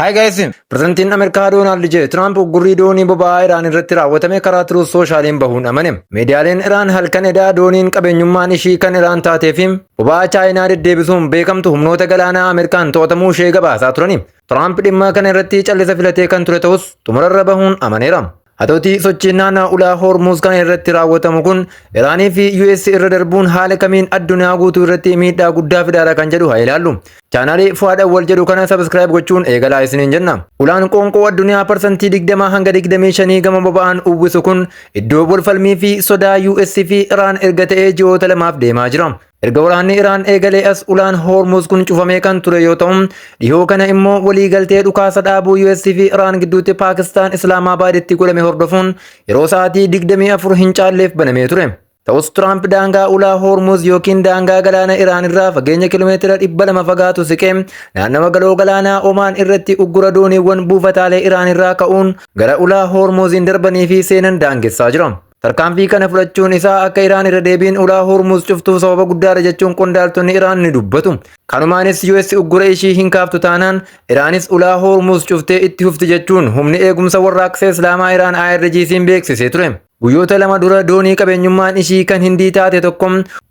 Hi guys! Pirezidantiin Ameerikaa Doonaald J. Tiraamp uggurrii doonii boba'aa Iraan irratti raawwatame karaa Truth Socialiin bahuun amane. Miidiyaaleen Iraan halkan edaa dooniin qabeenyummaan ishii kan Iraan taatee fi boba'aa Chaayinaa deddeebisuun beekamtu humnoota galaanaa Ameerikaan to'atamuu ishee gabaasaa turani. Tiraamp dhimma kana irratti callisa filatee kan ture ta'us, xumurarra bahuun amaneera. Haa ta'utii, sochiin naannoo ulaa Hormuuz kana irratti raawwatamu kun Iraanii fi US irra darbuun haala kamiin addunyaa guutuu irratti miidhaa guddaa fidaara kan jedhu haa ilaallu. Chaanaalii Fuwaad Awwal jedhu kana subscribe gochuun eegalaa isiniin jenna. Ulaan qoonqoo addunyaa 20% hanga 25 gama boba'aan uwwisu kun iddoo walfalmii fi sodaa US fi Iraan erga ta'ee ji'oota 2f deemaa jira. Erga waraanni Iraan eegalee as ulaan Hormuz kun cufamee kan ture yoo ta'u, dhihoo kana immoo waliigaltee dhukaasa dhaabuu US fi Iraan gidduutti Paakistaan Islaamaabaaditti godhame hordofuun yeroo sa'aatii 24 hin caalleef banamee ture. Ta'us, Tiraamp daangaa ulaa Hormuz yookiin daangaa galaana Iraan irraa fageenya kiiloomeetira 200 fagaatu siqee naannawa galoo galaanaa Omaan irratti uggura dooniiwwan buufataalee Iraan irraa ka'uun gara ulaa Hormuziin darbanii fi seenan daangessaa jira. Tarkaanfii kana fudhachuun isaa akka Iraan irra deebiin ulaa Hormuz cuftuuf sababa guddaadha jechuun qondaaltonni Iraan ni dubbatu. Kanumaanis US uggura ishii hin kaaftu taanaan Iraanis ulaa Hormuz cuftee itti fufti jechuun humni eegumsa warraaqsa Islaamaa Iraan IRGC'n beeksisee ture. Guyyoota 2 dura doonii qabeenyummaan ishii kan Hindii taate tokko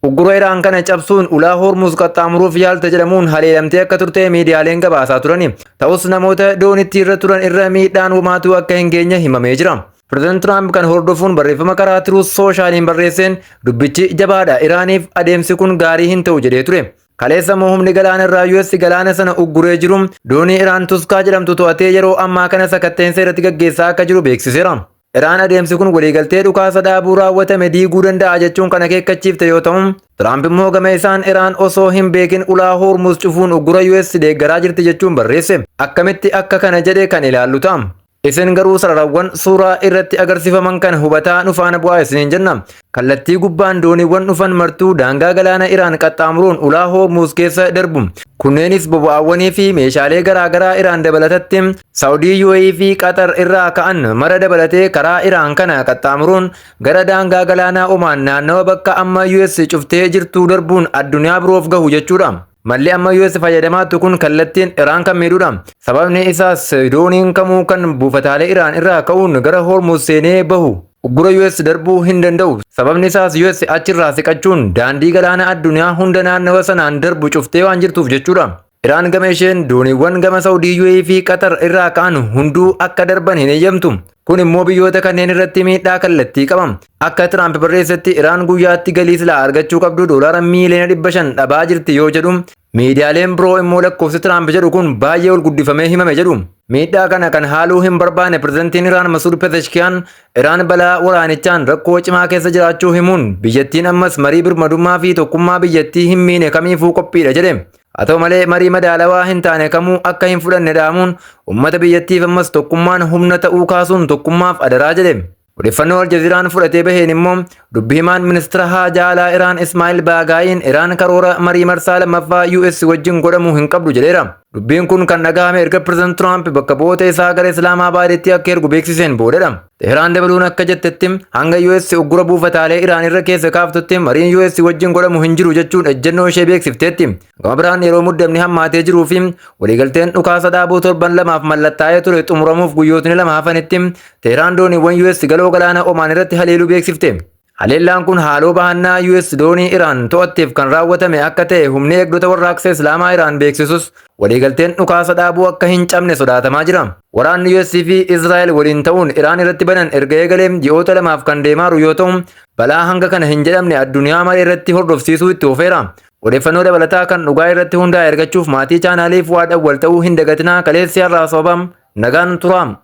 uggura Iraan kana cabsuun ulaa Hormuz qaxxaamuruuf yaalte jedhamuun haleelamtee akka turte miidiyaaleen gabaasaa turani. Ta'us, namoota doonitti irra turan irra miidhaan homaatuu akka hin geenye himamee jira. Pireezidant Tiraamp kan hordofuun barreeffama karaa Truth Socialiin barreesseen, "Dubbichi jabaadha, Iraaniif adeemsi kun gaarii hin ta'u" jedhee ture. Kaleessa immoo humni galaana irraa US galaana sana ugguree jiru doonii Iraan Tuskaa jedhamtu to'atee yeroo ammaa kana sakatteensa irratti gaggeessaa akka jiru beeksiseera. Iraan adeemsi kun waliigaltee dhukaasa dhaabuu raawwatame diiguu danda'a jechuun kan akeekkachiifte yoo ta'u, Tiraamp immoo gama isaan Iraan osoo hin beekin ulaa Hormuz cufuun uggura US deeggaraa jirti jechuun barreesse. Akkamitti akka kana jedhe kan ilaallu ta'a. Isin garuu sararawwan suuraa irratti agarsiifaman kana hubataa nu faana bu'aa isiniin jenna. Kallattii gubbaan dooniiwwan dhufan martuu daangaa galaana Iraan qaxxaamuruun ulaa Hormuz keessa darbu. Kunneenis boba'aawwanii fi meeshaalee garaagaraa Iraan dabalatatti Saawudii, UAE fi Qatar irraa ka'an mara dabalatee karaa Iraan kana qaxxaamuruun gara daangaa galaanaa Omaan naannawa bakka amma US cuftee jirtu darbuun addunyaa biroof gahu jechuudha. Malli amma US fayyadamaattu kun kallattiin Iraan kan miidhudha. Sababni isaas dooniin kamuu kan buufataalee Iraan irraa ka'uun gara Hormuz seenee bahu uggura US darbuu hin danda'u. Sababni isaas US achirraa siqachuun daandii galaana addunyaa hunda naannawa sanaan darbu cuftee waan jirtuuf jechuudha. Iraan gama isheen dooniiwwan gama Saudii, UAE fi Qatar irraa ka'an hunduu akka darban hin eeyyamtu. Kun immoo biyyoota kanneen irratti miidhaa kallattii qaba. Akka Tiraamp barreessetti, Iraan guyyaatti galii silaa argachuu qabdu doolaara miiliyoona 500 dhabaa jirti yoo jedhu, miidiyaaleen biroo immoo lakkoofsi Tiraamp jedhu kun baay'ee ol guddifamee himame jedhu. Miidhaa kana kan haaluu hin barbaanne pirezidantiin Iraan Masuud Pezeshkiyaan Iraan balaa waraanichaan rakkoo cimaa keessa jiraachuu himuun, biyyattiin ammas marii birmadummaa fi tokkummaa biyyattii hin miine kamiifuu qophiidha jedhe. Haa ta'u malee, marii madaalawaa hin taane kamuu akka hin fudhanne dhaamuun, uummata biyyattiif ammas tokkummaan humna ta'uu kaasuun tokkummaaf adaraa jedhe. Odeeffannoo Aljaziiraan fudhatee baheen immoo, dubbi himaan ministeera haajaa alaa Iraan Ismaa'il Baagaayiin Iraan karoora marii marsaa lammaffaa US wajjin godhamu hin qabdu jedheera. Dubbiin kun kan dhagahame erga Pireezidant Tiraamp bakka bu'oota isaa gara Islaamaabaaditti akka ergu beeksiseen boodadha. Teheraan dabaluun akka jettetti, hanga US uggura buufataalee Iraan irra keessa kaaftutti mariin US wajjin godhamu hin jiru jechuun ejjennoo ishee beeksifteetti. Gama biraan, yeroo muddamni hammaatee jiruu fi waliigalteen dhukaasa dhaabuu torban 2f mallattaa'ee ture xumuramuuf guyyootni 2 hafanitti, Teheraan dooniiwwan US galoo galaana Omaan irratti haleeluu beeksifte. Haleellaan kun haaloo bahannaa US doonii Iraan to'atteef kan raawwatame akka ta'e humni eegdota warraaqsa Islaamaa Iraan beeksisus, waliigalteen dhukaasa dhaabuu akka hin cabne sodaatamaa jira. Waraanni US fi Israa'el waliin ta'uun Iraan irratti banan erga eegalee ji'oota 2f kan deemaaru yoo ta'u, balaa hanga kana hin jedhamne addunyaa mara irratti hordofsiisuu itti fufeera. Odeeffannoo dabalataa kan dhugaa irratti hundaa'e argachuuf maatii chaanaalii Fuwaad Awwal ta'uu hin dagatinaa. Kaleessi har'aa sababam nagaan turaam.